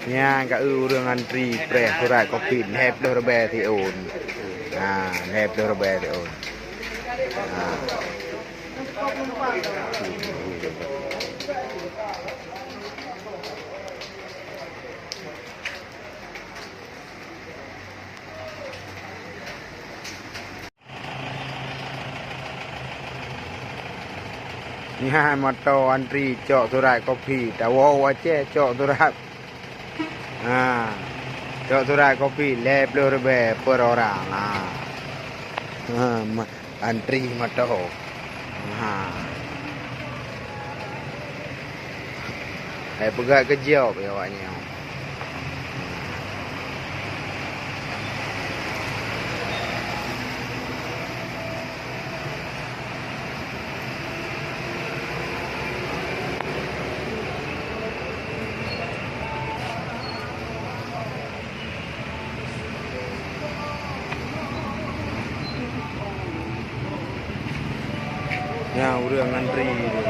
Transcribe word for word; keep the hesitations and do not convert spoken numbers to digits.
Nyan ka eu ureueng antri preh surat covid lhèe ploh ribèe siôn. Ha, lhèe ploh ribèe siôn. Ha. Nyan moto antri cok surat covid, tawoe u Aceh cok surat. Ha. Cok surat covid lhèe ploh ribèe per orang. Ha. Ha, ma-, antri moto. Ha. Hai peugah keu jaweueb ya awak nyoe. Nyan ureueng antri tu.